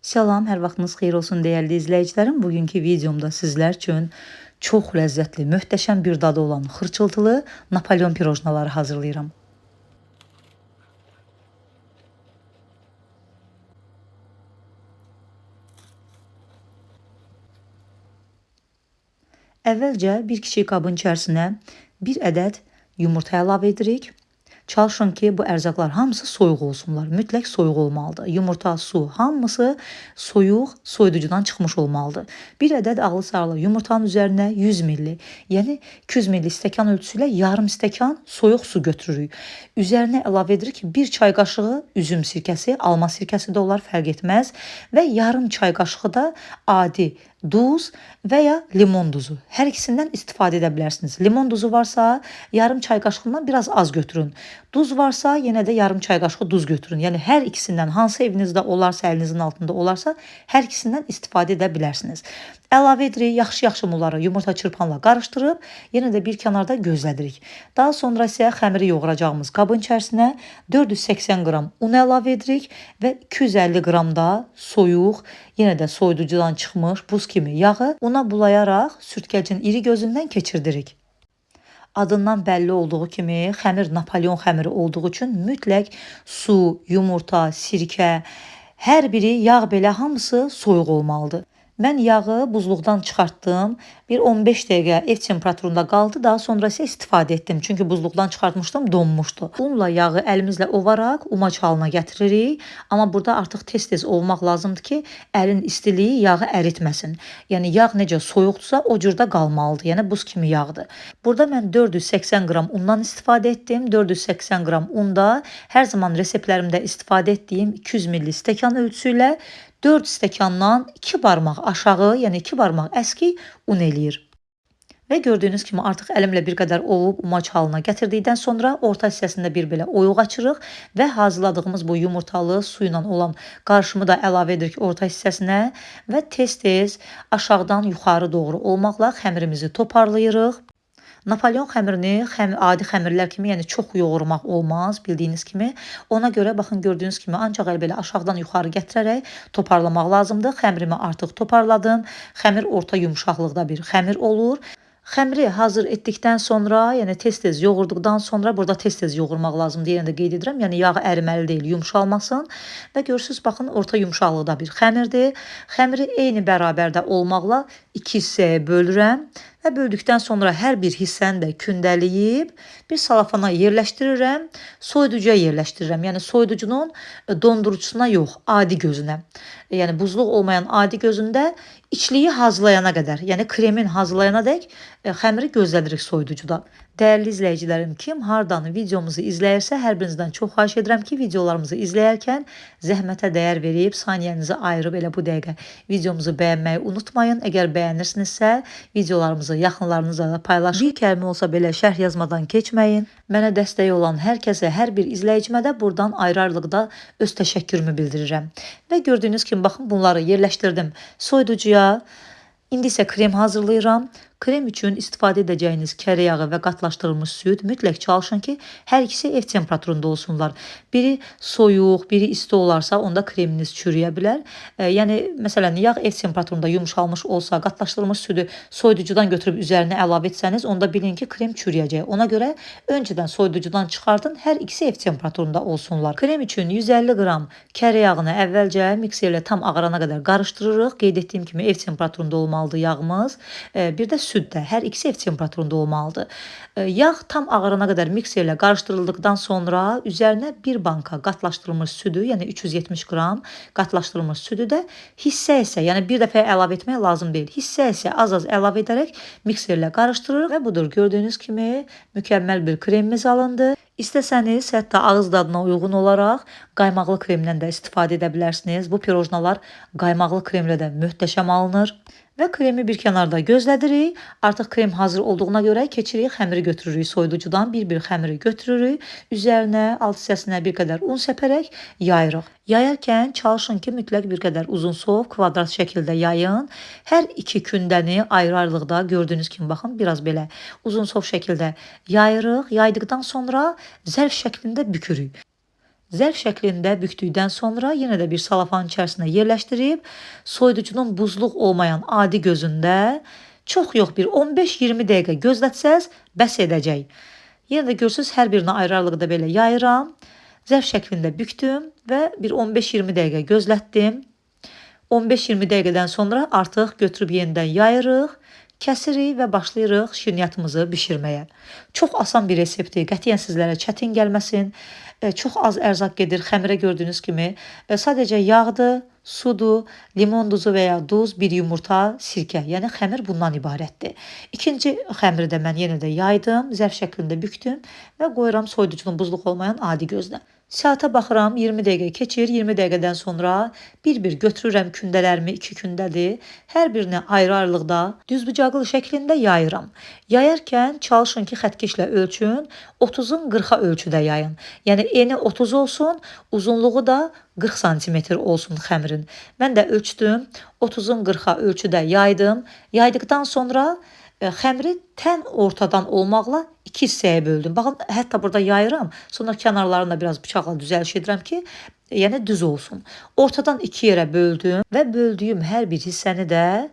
Salam, hər vaxtınız xeyir olsun dəyərli izləyicilərim. Bugünkü videomda sizlər üçün çox ləzzətli, möhtəşəm bir dadı olan xırçıltılı Napolyon pirojnaları hazırlayıram. Əvvəlcə bir kiçik qabın içərisinə bir ədəd yumurta əlavə edirik. Çalışın ki, bu ərzaqlar hamısı soyuq olsunlar. Mütləq soyuq olmalıdır. Yumurta, su, hamısı soyuq, soyuducudan çıxmış olmalıdır. Bir ədəd ağlı sarılı yumurtanın üzərinə 100 milli, yəni 200 milli stəkan ölçüsü ilə yarım stəkan soyuq su götürürük. Üzərinə əlavə edirik bir çay qaşığı üzüm sirkəsi, alma sirkəsi də olar, fərq etməz və yarım çay qaşığı da adi duz və ya limon duzu. Hər ikisindən istifadə edə bilərsiniz. Limon duzu varsa yarım çay qaşığından biraz az götürün. Duz varsa yenə də yarım çay qaşığı duz götürün. Yəni hər ikisindən hansı evinizdə olarsa, əlinizin altında olarsa, hər ikisindən istifadə edə bilərsiniz. Əlavə edirik, yaxşı-yaxşı bunları yumurta çırpanla qarışdırıb yenə də bir kənarda gözlədirik. Daha sonra isə xəmiri yoğuracağımız qabın içərisinə 480 qram un əlavə edirik və 250 qram da soyuq, yenə də soyuducudan çıxmış buz kimi yağı una bulayaraq sürtkəcin iri gözündən keçirdirik. Adından bəlli olduğu kimi xəmir Napolyon xəmiri olduğu üçün mütləq su, yumurta, sirkə, hər biri yağ belə hamısı soyuq olmalıdır. Mən yağı buzluqdan çıxartdım. Bir 15 dəqiqə ev temperaturunda qaldı. Daha sonra isə istifadə etdim. Çünki buzluqdan çıxartmışdım, donmuşdu. Unla yağı əlimizlə ovaraq umaç halına gətiririk. Amma burada artıq tez-tez ovmaq lazımdır ki, əlin istiliyi yağı əritməsin. Yəni yağ necə soyuqdursa, o cür də qalmalıdır. Yəni buz kimi yağdır. Burada mən 480 qram undan istifadə etdim. 480 qram unda hər zaman reseptlərimdə istifadə etdiyim 200 milli stəkan ölçüsü ilə 4 stəkandan 2 barmaq aşağı, yəni 2 barmaq əski un eləyir. Və gördüyünüz kimi artıq əlimlə bir qədər ovub umaç halına gətirdikdən sonra orta hissəsində bir belə oyuq açırıq və hazırladığımız bu yumurtalı su ilə olan qarışımı da əlavə edirik orta hissəsinə və tez-tez aşağıdan yuxarı doğru olmaqla xəmirimizi toparlayırıq. Napolyon xəmirini adi xəmirlər kimi, yəni çox yoğurmaq olmaz bildiyiniz kimi. Ona görə baxın gördüyünüz kimi ancaq elə belə aşağıdan yuxarı gətirərək toparlamaq lazımdır. Xəmirimi artıq toparladım. Xəmir orta yumşaqlıqda bir xəmir olur. Xəmiri hazır etdikdən sonra, yəni tez-tez yoğurduqdan sonra, burada tez-tez yoğurmaq lazımdır, yenə də qeyd edirəm. Yəni yağ əriməli deyil, yumşalmasın. Və görürsüz, baxın, orta yumşaqlıqda bir xəmirdir. Xəmiri eyni bərabərdə olmaqla 2 hissəyə bölürəm və böldükdən sonra hər bir hissəni də kündələyib bir salafana yerləşdirirəm, soyuducuya yerləşdirirəm. Yəni soyuducunun dondurucusuna yox, adi gözünə. Yəni buzluq olmayan adi gözündə içliyi hazırlayana qədər, yəni kremin hazırlayana dək xəmiri gözlədirik soyuducuda. Dəyərli izləyicilərim, kim hardan videomuzu izləyirsə, hər birinizdən çox xahiş edirəm ki, videolarımızı izləyərkən zəhmətə dəyər verib, saniyənizi ayırıb elə bu dəqiqə videomuzu bəyənməyi unutmayın. Əgər bəyənirsinizsə, videolarımızı yaxınlarınızla da paylaşın. Bir kəlmə olsa belə şərh yazmadan keçməyin. Mənə dəstəyi olan hər kəsə, hər bir izləyicimə də buradan ayrı-ayrılıqda öz təşəkkürümü bildirirəm. Və gördüyünüz kimi, baxın, bunları yerləşdirdim soyuducuya. İndi isə krem hazırlayıram. Krem üçün istifadə edəcəyiniz kərə yağı və qatlaşdırılmış süd mütləq çalışın ki, hər ikisi ev temperaturunda olsunlar. Biri soyuq, biri isti olarsa, onda kreminiz çürüyə bilər. Yəni, məsələn, yağ ev temperaturunda yumşalmış olsa, qatlaşdırılmış südü soyuducudan götürüb üzərinə əlavə etsəniz, onda bilin ki, krem çürüyəcək. Ona görə öncədən soyuducudan çıxardın, hər ikisi ev temperaturunda olsunlar. Krem üçün 150 qram kərə yağını əvvəlcə mikserlə tam ağarana qədər qarışdırırıq. Qeyd etdiyim kimi ev temperaturunda olmalıdır yağımız. Bir də süd də hər ikisi ev temperaturunda olmalıdır. Yağ tam ağarana qədər mikserlə qarışdırıldıqdan sonra üzərinə bir banka qatlaşdırılmış südü, yəni 370 qram qatlaşdırılmış südü də hissə-hissə, yəni bir dəfə əlavə etmək lazım deyil. Hissə-hissə az-az əlavə edərək mikserlə qarışdırırıq və budur. Gördüyünüz kimi mükəmməl bir kremimiz alındı. İstəsəniz, hətta ağız dadına uyğun olaraq qaymaqlı kremdən də istifadə edə bilərsiniz. Bu pirojnalar qaymaqlı kremlə də möhtəşəm alınır. Və kremi bir kənarda gözlədirik. Artıq krem hazır olduğuna görə keçirik, xəmiri götürürük soyuducudan. Bir-bir xəmiri götürürük. Üzərinə, alt hissəsinə bir qədər un səpərək yayırıq. Yayarkən çalışın ki, mütləq bir qədər uzunsov, kvadrat şəkildə yayın. Hər iki kündəni ayrı-ayrılıqda gördüyünüz kimi baxın, biraz belə uzunsov şəkildə yayırıq. Yaydıqdan sonra zərf şəklində bükürük. Zərf şəklində bükdükdən sonra yenə də bir salafanın içərisinə yerləşdirib, soyuducunun buzluq olmayan adi gözündə çox yox bir 15-20 dəqiqə gözlətsəz bəs edəcək. Yenə də görürsünüz, hər birini ayrı-ayrılıqda belə yayıram. Zərf şəklində bükdüm və bir 15-20 dəqiqə gözlətdim. 15-20 dəqiqədən sonra artıq götürüb yenidən yayırıq, kəsirik və başlayırıq şirniyyatımızı bişirməyə. Çox asan bir reseptdir, qətiyyən sizlərə çətin gəlməsin. Çox az ərzaq gedir, xəmirə gördüyünüz kimi. Sadəcə yağdır, sudur, limon duzu və ya duz, bir yumurta, sirkə. Yəni xəmir bundan ibarətdir. İkinci xəmiri də mən yenə də yaydım, zərf şəklində bükdüm və qoyuram soyuducunun buzluq olmayan adi gözünə. Saata baxıram, 20 dəqiqə keçir. 20 dəqiqədən sonra bir-bir götürürəm kündələrimi, 2 kündədir. Hər birini ayrı-ayrılıqda düzbucaqlı şəklində yayıram. Yayarkən çalışın ki, xəttkeşlə ölçün, 30-un 40-a ölçüdə yayın. Yəni eni 30 olsun, uzunluğu da 40 sm olsun xəmirin. Mən də ölçdüm, 30-un 40-a ölçüdə yaydım. Yaydıqdan sonra xəmiri tən ortadan olmaqla 2 hissəyə böldüm. Baxın, hətta burada yayıram, sonra kənarlarını da biraz bıçaqla düzəliş edirəm ki, yəni düz olsun. Ortadan 2 yerə böldüm və böldüyüm hər bir hissəni də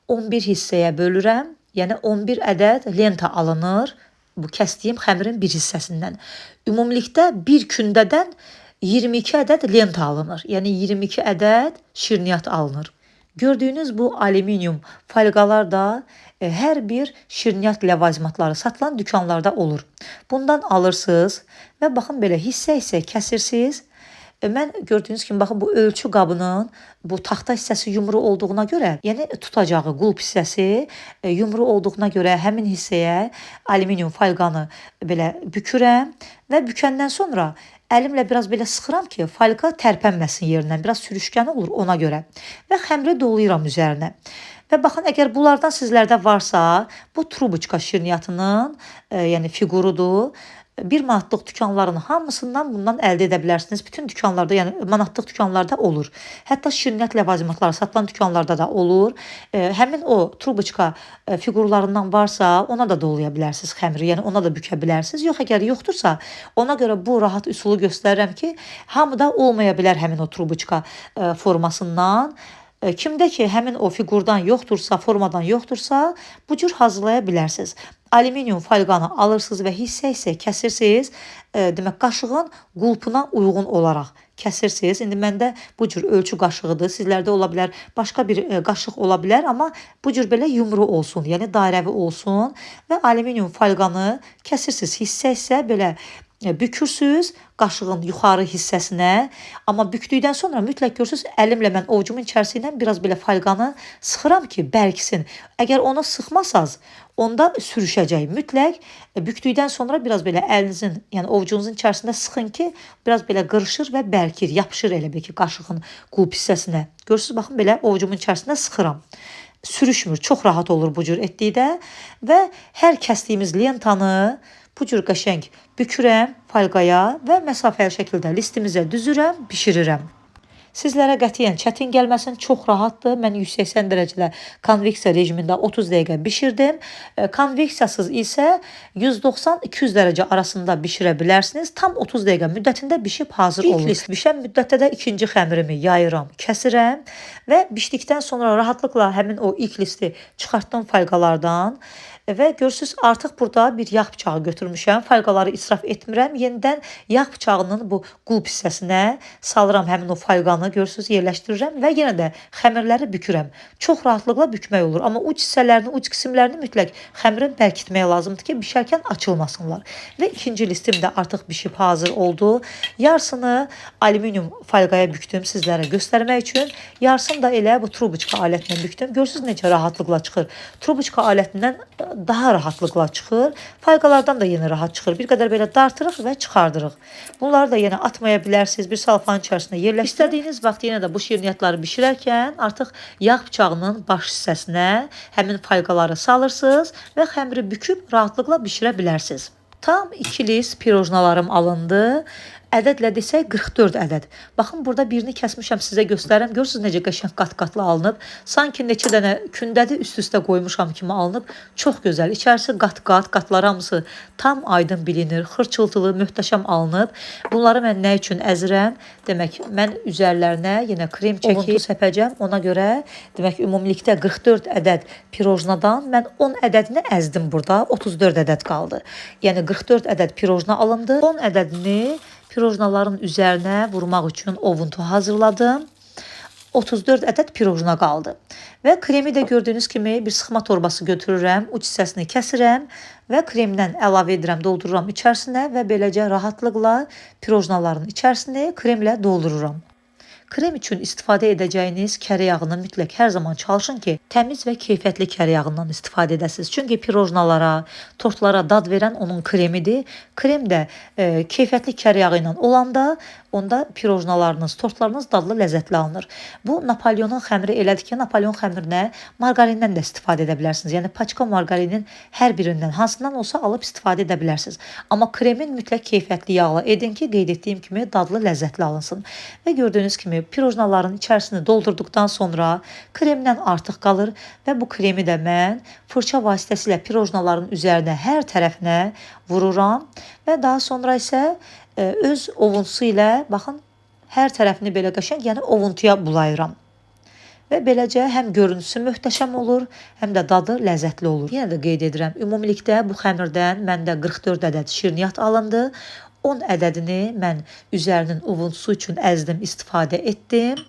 11 hissəyə bölürəm. Yəni 11 ədəd lenta alınır bu kəsdiyim xəmirin bir hissəsindən. Ümumilikdə bir kündədən 22 ədəd lenta alınır. Yəni 22 ədəd şirniyyat alınır. Gördüyünüz bu alüminium folqalar da hər bir şirniyyat ləvazimatları satılan dükanlarda olur. Bundan alırsınız və baxın belə hissə-hissə kəsirsiniz. Mən gördüyünüz kimi baxın bu ölçü qabının bu taxta hissəsi yumru olduğuna görə, yəni tutacağı qulp hissəsi yumru olduğuna görə həmin hissəyə alüminium folqanı belə bükürəm və bükəndən sonra əlimlə biraz belə sıxıram ki, folqa tərpənməsin yerindən, biraz sürüşkən olur ona görə və xəmiri dolayıram üzərinə. Və baxın, əgər bunlardan sizlərdə varsa, bu trubuçka şirniyyatının yəni fiqurudur. 1 manatlıq dükanların hamısından bundan əldə edə bilərsiniz. Bütün dükanlarda, yəni manatlıq dükanlarda olur. Hətta şirniyyat ləvazimatları satılan dükanlarda da olur. Həmin o trubuçka fiqurlarından varsa, ona da dolaya bilərsiniz xəmiri, yəni ona da bükə bilərsiniz. Yox, əgər yoxdursa, ona görə bu rahat üsulu göstərirəm ki, hamıda olmaya bilər həmin o trubuçka formasından. Kimdə ki, həmin o fiqurdan yoxdursa, formadan yoxdursa, bu cür hazırlaya bilərsiniz. Alüminium folqanı alırsınız və hissə-hissə kəsirsiniz. Demək, qaşığın qulpuna uyğun olaraq kəsirsiniz. İndi məndə bu cür ölçü qaşığıdır. Sizlərdə ola bilər, başqa bir qaşıq ola bilər, amma bu cür belə yumru olsun, yəni dairəvi olsun və alüminium folqanı kəsirsiniz. Hissə-hissə belə bükürsünüz qaşığın yuxarı hissəsinə, amma bükdükdən sonra mütləq görürsünüz, əlimlə mən ovucumun içərisi ilə biraz belə folqanı sıxıram ki, bərksin. Əgər onu sıxmasaz, onda sürüşəcək. Mütləq bükdükdən sonra biraz belə əlinizin, yəni ovucunuzun içərisində sıxın ki, biraz belə qırışır və bərkir, yapışır elə bil ki, qaşığın qulp hissəsinə. Görürsünüz, baxın belə ovucumun içərisində sıxıram. Sürüşmür, çox rahat olur bu cür etdikdə və hər kəsdiyimiz lentanı bu cür qəşəng bükürəm folqaya və məsafəli şəkildə listimizə düzürəm, bişirirəm. Sizlərə qətiyyən çətin gəlməsin, çox rahatdır. Mən 180 dərəcədə konveksiya rejimində 30 dəqiqə bişirdim. Konveksiyasız isə 190-200 dərəcə arasında bişirə bilərsiniz. Tam 30 dəqiqə müddətində bişib hazır olur. İlk list bişən müddətdə də ikinci xəmirimi yayıram, kəsirəm və bişdikdən sonra rahatlıqla həmin o ilk listi çıxartdım folqalardan. Və görürsünüz, artıq burada bir yağ bıçağı götürmüşəm. Folqaları israf etmirəm. Yenidən yağ bıçağının bu qulp hissəsinə salıram həmin o folqanı, görürsünüz, yerləşdirirəm və yenə də xəmirləri bükürəm. Çox rahatlıqla bükmək olur. Amma uc hissələrini, uc qismlərini mütləq xəmirin bərkitmək lazımdır ki, bişərkən açılmasınlar. Və ikinci listim də artıq bişib hazır oldu. Yarısını alüminium folqaya bükdüm sizlərə göstərmək üçün. Yarısını da elə bu trubuçka alətinə bükdüm. Görürsünüz necə rahatlıqla çıxır. Trubuçka alətindən daha rahatlıqla çıxır. Folqalardan da yenə rahat çıxır. Bir qədər belə dartırıq və çıxardırıq. Bunları da yenə atmaya bilərsiniz. Bir salafanın içərisində yerləşdirin. İstədiyiniz vaxt yenə də bu şirniyyatları bişirərkən artıq yağ bıçağının baş hissəsinə həmin folqaları salırsınız və xəmiri büküb rahatlıqla bişirə bilərsiniz. Tam 2 list pirojnalarım alındı. Ədədlə desək 44 ədəd. Baxın, burada birini kəsmişəm, sizə göstərirəm. Görürsünüz necə qəşəng qat-qatlı alınıb. Sanki neçə dənə kündədir üst-üstə qoymuşam kimi alınıb. Çox gözəl. İçərisi qat-qat, qatlar hamısı tam aydın bilinir. Xırçıltılı, möhtəşəm alınıb. Bunları mən nə üçün əzirəm? Demək, mən üzərlərinə yenə krem çəkib səpəcəm. Ona görə, demək, ümumilikdə 44 ədəd pirojnadan mən 10 ədədini əzdim burada. 34 ədəd qaldı. Yəni 44 ədəd pirojna alındı. 10 ədədini pirojnaların üzərinə vurmaq üçün ovuntu hazırladım. 34 ədəd pirojna qaldı. Və kremi də gördüyünüz kimi bir sıxma torbası götürürəm, uc hissəsini kəsirəm və kremdən əlavə edirəm, doldururam içərisinə və beləcə rahatlıqla pirojnaların içərisini kremlə doldururam. Krem üçün istifadə edəcəyiniz kərə yağını mütləq hər zaman çalışın ki, təmiz və keyfiyyətli kərə yağından istifadə edəsiniz. Çünki pirojnalara, tortlara dad verən onun kremidir. Krem də keyfiyyətli kərə yağı ilə olanda, onda pirojnalarınız, tortlarınız dadlı, ləzzətli alınır. Bu Napoleonun xəmiri elədir ki, Napoleon xəmirinə marqarindən də istifadə edə bilərsiniz. Yəni paçka marqarinin hər birindən, hansından olsa alıb istifadə edə bilərsiniz. Amma kremin mütləq keyfiyyətli yağla edin ki, qeyd etdiyim kimi dadlı, ləzzətli alınsın. Və gördüyünüz kimi pirojnaların içərisini doldurduqdan sonra kremdən artıq qalır və bu kremi də mən fırça vasitəsilə pirojnaların üzərinə hər tərəfinə vururam və daha sonra isə öz ovuntusu ilə baxın hər tərəfini belə qəşəng, yəni ovuntuya bulayıram. Və beləcə həm görüntüsü möhtəşəm olur, həm də dadı ləzzətli olur. Yenə də qeyd edirəm, ümumilikdə bu xəmirdən məndə 44 ədəd şirniyyat alındı. 10 ədədini mən üzərinin ovuntusu üçün əzdim, istifadə etdim.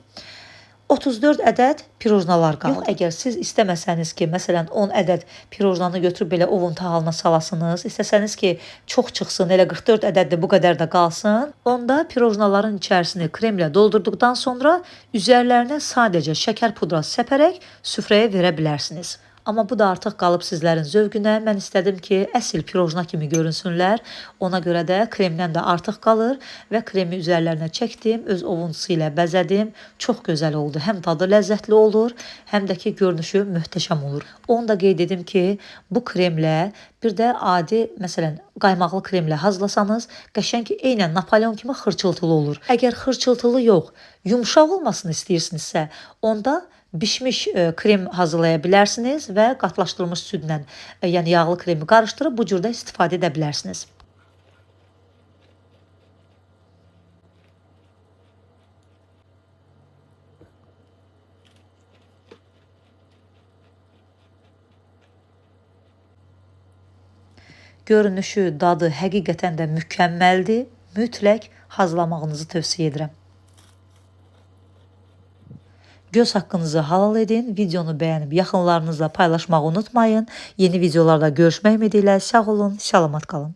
34 ədəd pirojnalar qaldı. Yox, əgər siz istəməsəniz ki, məsələn 10 ədəd pirojnanı götürüb belə ovuntu halına salasınız, istəsəniz ki, çox çıxsın, elə 44 ədəddir, bu qədər də qalsın, onda pirojnaların içərisini kremlə doldurduqdan sonra üzərlərinə sadəcə şəkər pudrası səpərək süfrəyə verə bilərsiniz. Amma bu da artıq qalıb sizlərin zövqünə. Mən istədim ki, əsl pirojna kimi görünsünlər. Ona görə də kremdən də artıq qalır və kremi üzərlərinə çəkdim, öz ovuntusu ilə bəzədim. Çox gözəl oldu. Həm dadı ləzzətli olur, həm də ki, görünüşü möhtəşəm olur. Onu da qeyd edim ki, bu kremlə bir də adi, məsələn, qaymaqlı kremlə hazırlasanız, qəşəng eynən Napoleon kimi xırçıltılı olur. Əgər xırçıltılı yox, yumşaq olmasını istəyirsinizsə, onda bişmiş krem hazırlaya bilərsiniz və qatlaşdırılmış südlə, yəni yağlı kremi qarışdırıb bu cürdə istifadə edə bilərsiniz. Görünüşü, dadı həqiqətən də mükəmməldir. Mütləq hazırlamağınızı tövsiyə edirəm. Göz haqqınızı halal edin, videonu bəyənib yaxınlarınızla paylaşmağı unutmayın. Yeni videolarda görüşmək ümidi ilə sağ olun, salamat qalın.